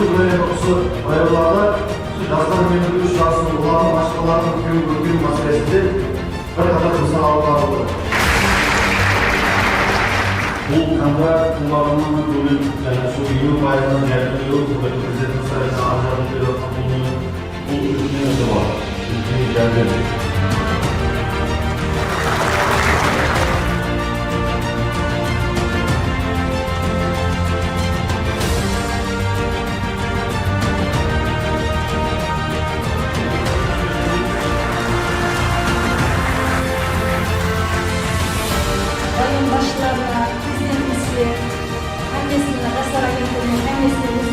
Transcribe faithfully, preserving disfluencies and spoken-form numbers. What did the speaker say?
Mine, usı rayonlarda usı jaslar menen ushırasıw, olardıń mashqalalarınıń kewip ótken máselesinde bir qatar mısal alıp barıldı. Bul kontrakt pullarınıń tólen, jáne sol eliw payızınan járemlew, Prezidentimiz tarafınan ajıratıp berip atırǵan pul, bul úlken itibar, úlken járdem. Rayon basshılarına, Prezidentimizge, hámmesine, Jaslar agentligine, hámmesine óz